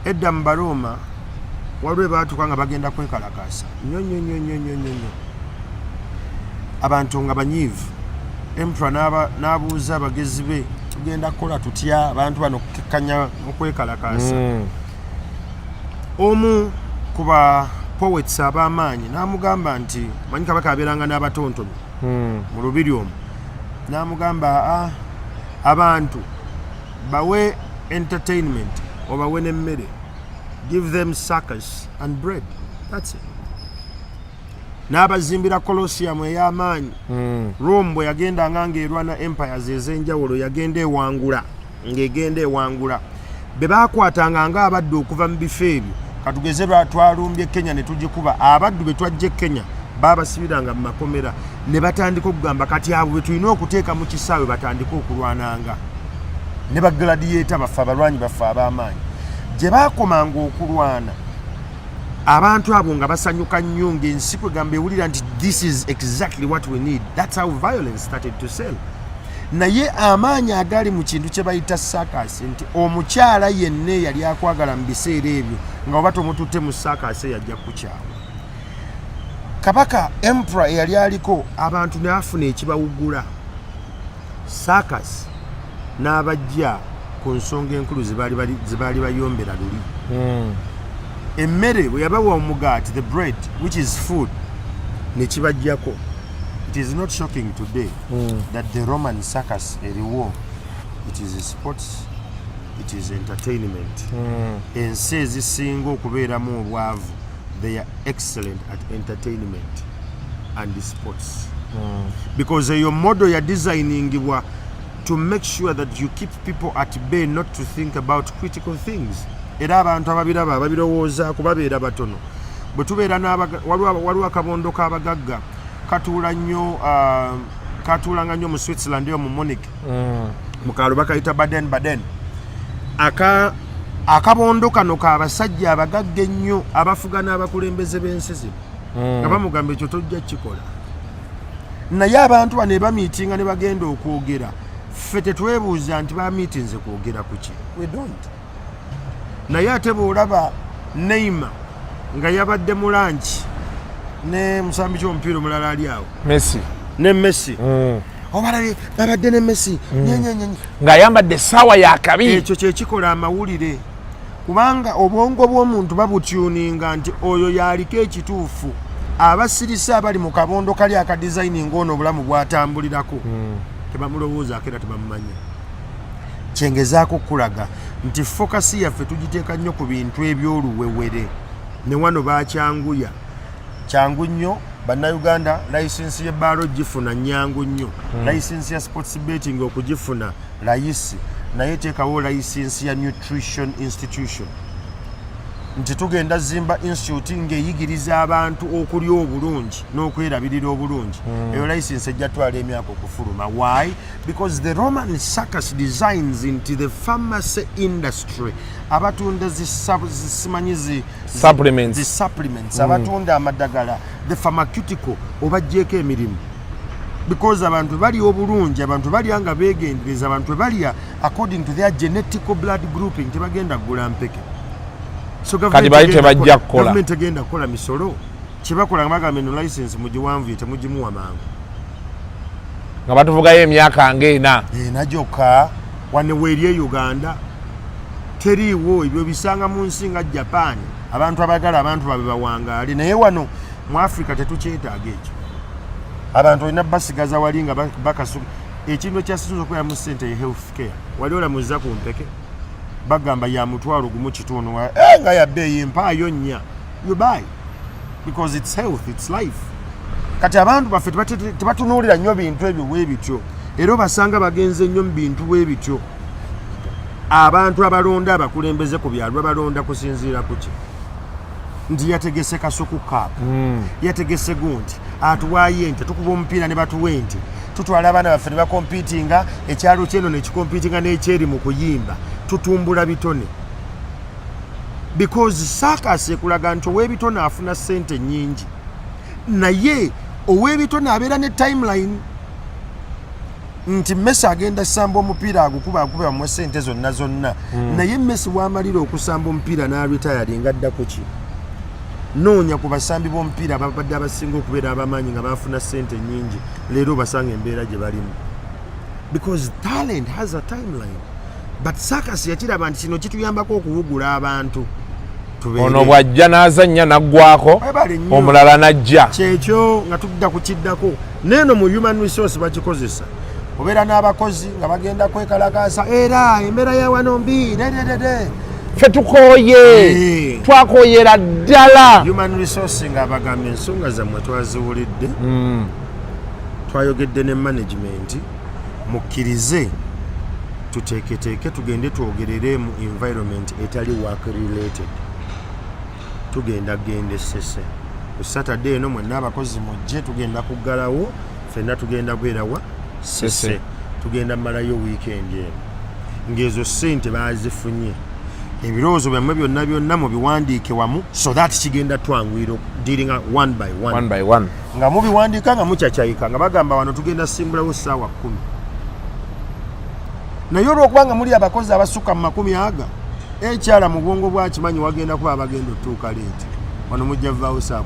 Edda mu Barooma waliwo baatuuka nga bagenda kwekalakaasa nnyo nnyo nnyo nnyo nnyo nnyo nnyo, abantu nga banyiivu. Emperor n'abuuza abagezi be, "Tugenda kukola tutya abantu bano okukekkanya mu kwekalakaasa?" Omu ku ba poets ab'amaanyi n'amugamba nti, manyi kabaka abeeranga n'abatontomi mu lubiri omwo, n'amugamba, "Aa, abantu bawe entertainment, obawe n'emmere. Give them circus and bread, that's it." N'abazimbira Colosseum ey'amaanyi. Rome bwe yagendanga ng'erwana empires ez'enjawulo, yagenda ewangula, ng'egenda ewangula. Be bakwatanga ng'abaddu okuva mu bifo ebyo, katugeze twalumbye Kenya ne tugikuba, abaddu be twajja e Kenya babasibiranga mu makomera ne batandika okugamba, "Kati abo be tulina okuteeka mu kisaawe batandike okulwananga ne ba gladiator baffe, abalwanyi baffe ab'amaanyi." Gye baakomanga okulwana, abantu abo nga basanyuka nnyo, ng'ensi kwegamba ewulira nti this is exactly what we need. That's how violence started to sell. Naye amaanyi agali mu kintu kye bayita circus, nti omukyala yenna eyali akwagala mu biseera ebyo, nga oba tomututte mu circus, eyajja kukyawa. Kabaka, emperor eyali aliko, abantu ne bafuna ekibawugula, circus, n'abajja ku nsonga enkulu ze baali bayombera luli. Emmere bwe yabawa omugaati, the bread, which is food, ne kibajjako. It is not shocking today that the Roman circus eriwo. It is sports, it is entertainment. Ensi ezisinga okubeeramu obwavu, they are excellent at entertainment and sports, because eyo model ya designingibwa to make sure that you keep people at bay not to think about critical things. Era abantu ababiraba, ababirowoozaako, babeera batono. Bwe tubeera waliwo akabondo k'abagagga katuula nnyo, katuulanga nnyo mu Switzerland eyo mu Munich, mu kaalo bakayita Baden Baden. Aka akabondo kano kabasajja abagagga ennyo abafuga n'abakulembeze b'ensi zino, nga bamugamba, "Ekyo tojja kukikola." Naye abantu bano ebamiitinga ne bagenda okwogera, ffe tetwebuuza nti bamiitinze kwogera ku ki. We don't. Naye ate bw'olaba Neymar nga yabadde mu lunch ne musambi ky'omupiira omulala ali awo, Messi. Ne Messi, obalabye babadde ne Messi nyenyenyenye. Ng'ayambadde essaawa yakabi. Ekyo kyekikola amawulire, kubanga obwongo bw'omuntu babutuninga nti oyo yaliko ekituufu. Abasirisa abali mu kabondo kali akadesigninga ono obulamu bwatambulirako tebamulowoozaako era tebamumanya. Kyengezaako okulaga nti focus yaffe tugiteeka nnyo ku bintu ebyoluwewere. Ne wano bakyanguya, kyangu nnyo. Bannayuganda, license y'ebbaala ogifuna nyangu nnyo, license ya sports betting okugifuna layisi, naye teekawo license ya nutrition institution, nti tugenda zimba institute ng'eyigiriza abantu okulya obulungi n'okwerabirira obulungi. Eyo license ejja twala emyaka okufuluma. Why? Because the Roman circus designs nti the pharmacy industry, abatunda simanyi Supplements. zi supplements, abatunda amadagala, the pharmaceutical, obaggyeko emirimu, because abantu balya obulungi, abantu balya nga beegendereza, abantu balya according to their genetical blood grouping, tebagenda kugula mpeke. So Kati bali tebajja kukola. Gavumenti egenda kukola misolo. Kyebakola nga bagamba, "Eno license mugiwanvuye, temugimuwa mangu." Nga batuvugayo emyaka ng'ena. Ena gyokka. Wane weeri e Uganda teriiwo. Ebyo bisanga mu nsi nga Japan, abantu abagala abantu babe bawangaale. Naye wano mu Africa tetukyetaaga ekyo. Abantu olina basigaza wali nga bakasu. Ekintu ekyasinza okubeeramu ssente ye health care. Wali olamuza ku mpeke, bagamba ya 1500. Nga yabbeeyi, mpaayo nnya. You buy because it's health, it's life. Kati abantu baffe tebatunuulira nnyo bintu ebyo bwe bityo, era obasanga bagenze nnyo mu bintu bwe bityo. Abantu abalonda abakulembeze ku byalo babalonda kusinziira ku ki? Nti yategese Kasuku Cup, yategese gundi, atuwaayo ente, tukuba omupiira ne batuwa ente, tutwala abaana baffe ne bakompitinga, ekyalo kyeno nekikompitinga n'ekyeri mu kuyimba, tutumbula bitone. Because circus ekulaga nti ow'ebitone afuna ssente nnyingi, naye ow'ebitone abeera ne timeline. Nti Messi agenda samba omupiira, agukuba akuba, bamuwe sente zonna zonna, naye Messi wamalira okusamba omupiira n'aretiringa, adda ku ki? Noonya ku basambi b'omupiira ababadde abasinga okubeera abamaanyi nga bafuna sente nyingi, leero obasanga embeera gye balimu, because talent has a timeline. But circus yakiraba nti kino kituyambako okuwugula abantu. Ono bw'ajja n'azannya n'aggwako, Webale nnyo. omulala n'ajja. Kyekyo nga tudda ku kiddako. Neeno mu human resource bakikozesa, obeera n'abakozi nga bagenda kwekalakaasa, era embeera ya wano mbi, dededede. Ffe tukooye. Twakoyera ddala. Human resource nga abagamba, ensonga zammwe twaziwulidde, twayogedde ne management, mukkirize tuteeketeeke tugende twogerere mu environment etali work related. Tugenda genda essese ku Saturday eno, mwenna abakozi mujje, tugenda kuggalawo ffenna, tugenda gwerawa? Sese. Sese. Tugenda mmalayo weekend eno. Ng'ezo ssente bazifunye, ebirowoozo byammwe byonna byonna mubiwandiike wamu, so that kigenda twanguyira dealing one by one. One by one. Nga mubiwandiika, nga mucacayika, nga bagamba wano tugenda simbulawo ssaawa 10, naye olwokuba nga muli abakozi abasukka mu makumi aga, ekyala mu bwongo bwakimanyi wagenda kuba abagenda otuuka late. Wano mujja vaawo saa 12,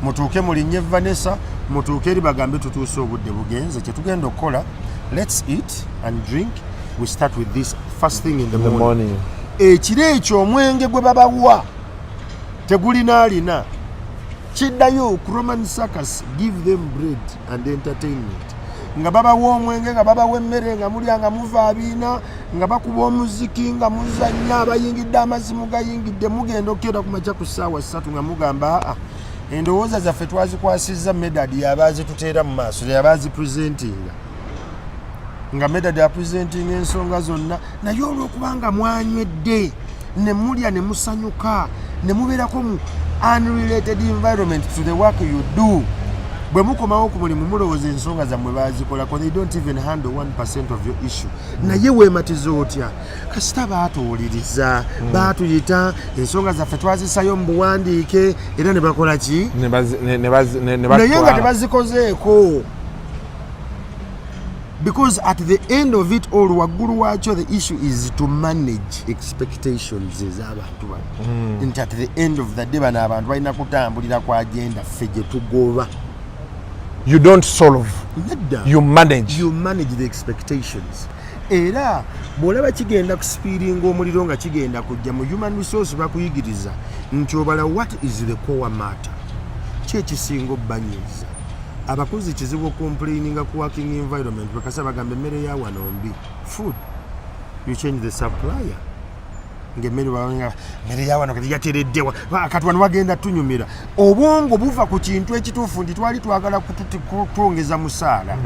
mutuuke mulinnye Vanessa, mutuuke eri bagambe tutuuse, obudde bugenze. Kyetugenda okukola, let's eat and drink, we start with this first thing in the In the morning. morning. Ekiro ekyo omwenge gwe babawa tegulina alina kiddayo ku Roman circus, give them bread and entertainment, nga babawa omwenge, nga babawa emmere, nga mulya, nga muva abiina, nga bakuba omuziki, nga muzannya, abayingidde amazzi mugayingidde. Mugenda okukeera ku makya ku ssaawa 3 nga mugamba, aa, endowooza zaffe twazikwasizza Medad, yaba azituteera mu maaso, yaba azipresentinga, nga Medad apresentinga ensonga zonna. Naye olwokubanga mwanywedde ne mulya ne musanyuka ne mubeerako mu unrelated environment to the work you do, bwe mukomawo ku mulimu mulowooza ensonga zammwe bazikolako. They don't even handle 1% of your issue. Naye weematiza otya? Kasita baatuwuliriza, baatuyita, ensonga zaffe twazisayo mu buwandiike, era ne bakola ki? Ne bazi- ne Naye nga batwala. tebazikozeeko, because at the end of it all, waggulu waakyo, the issue is to manage expectations ez'abantu bano, nti at the end of the day bano abantu balina kutambulira ku agenda ffe gye tugoba. You don't solve. Nedda. You manage. You manage the expectations. Era bw'olaba kigenda kusipiiringa omuliro nga kigenda kujja, mu human resource bakuyigiriza nti obala what is the core matter, ki ekisinga obbanyiiza abakozi. Kizibu ocomplaininga ku working environment bakasa bagamba emmere ya wano mbi. Food, you change the supplier. Ngaemmere bawanga, emmere ya wano kati yatereddewa, kati wano wagenda tunyumira. Obwongo buva ku kintu ekituufu nti twali twagala kutwongeza musaala.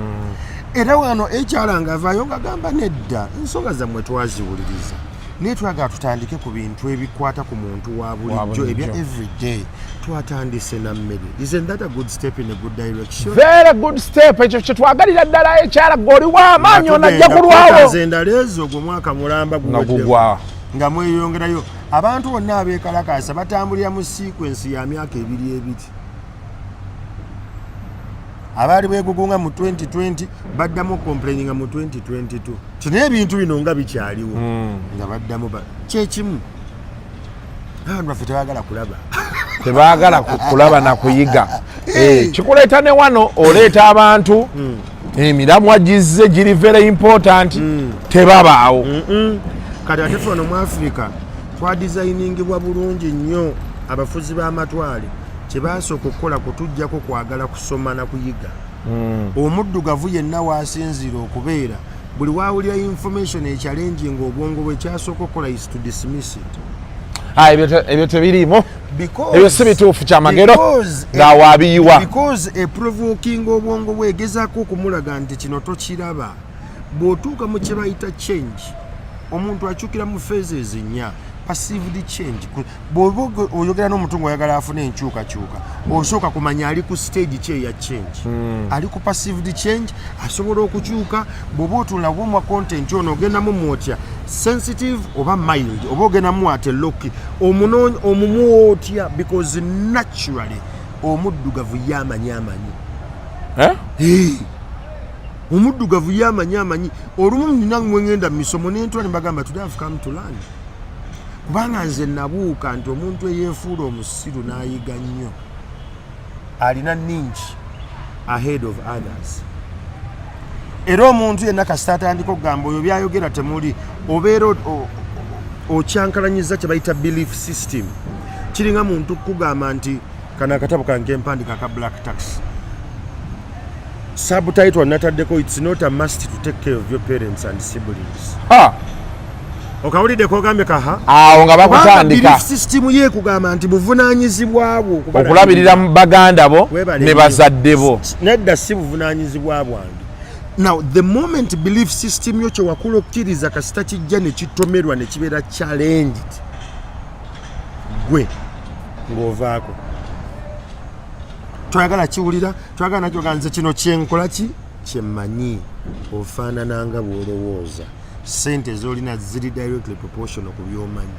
Era wano ekyala nga avaayo nga gamba, nedda, ensonga zammwe twaziwuliriza, naye twagala tutandike ku bintu ebikwata ku muntu wa bulijjo, bulijjo. Ebya everyday. Twatandise na mmere. Isn't that a good step in a good direction? Very good step. Ekyo kyetwagalira ddala. Ekyala gwe oli w'amaanyi, onajja kulwawo. Nze endala ezo gwe mwaka mulamba Nga guweddeko. gugwa. Nga mweyongerayo. Abantu bonna abeekalakaasa batambulira mu sequence ya myaka ebiri ebiri. Abaali beegugunga mu 2020 baddamu complaininga mu 2022 ti naye ebintu bino nga bikyaliwo, nga baddamu kyekimu. Abantu baffe tebagala kulaba. Tebaagala kulaba na kuyiga. Kikuleeta ne wano oleeta abantu, emiramwa gizze giri very important, tebabaawo. Kati ate fe wano mu Africa twadesigningibwa bulungi nnyo. Abafuzi b'amatwale kyebasooka okukola kutuggyako kwagala kusoma na kuyiga. Omuddugavu yenna waasinziira okubeera, buli wawulira information echallenging obwongo bwe, kyasooka okukola is to dismiss it. Ah, ebyo tebiriimu. Ebyo si bituufu, kyamagero ng'awo abiyiwa. Because eprovoking obwongo bwe, egezaako okumulaga nti kino tokiraba. Bw'otuuka mu kye bayita change, omuntu akyukira mu phases nnya. Perceived change, bw'oba oyogera n'omuntu ng'oyagala afune enkyukakyuka, osooka kumanya ali ku stage ki eya change. Ali ku perceived change, asobola okukyuka. Bw'oba otunula bwomwa content ono, ogendamu mwotya sensitive oba mild, oba ogendamu ate loki omumuwa otya, because naturally omuddugavu ye amanyi amanyi. Eh? Hey. Omuddugavu ye amanyi, amanyi. Olumu nina mwengenda mu misomo nentula ne bagamba, "Today I've come to learn," kubanga nze nabuuka nti omuntu eyeefuula omusiru n'ayiga nnyo alina ningi ahead of others. Era omuntu yenna kasita atandika okugamba oyo byayogera temuli, obeera okyankalanyiza kye bayita belief system. Kiringa muntu kugamba nti kano akatabo kange empandika aka Black Tax, subtitle nataddeko, "It's not a must to take care of your parents and siblings." Ha! Okawulidde kogambye kaha? Awo nga Kubanga bakutandika. Belief system ye kugamba nti buvunaanyizibwa bwo okulabirira mu baganda bo Weebale ne nnyo. bazadde bo. Nedda, si buvunaanyizibwa bwange. Now the moment belief system yo kyewakula okkiriza kasita kijja ne kitomerwa ne kibeera challenged, gwe ng'ovaako toyagala kiwulira, toyagala nakyoga, nze kino kyenkola ki kyemmanyi. Ofaanananga bw'olowooza. Sente z'olina ziri directly proportional ku by'omanyi.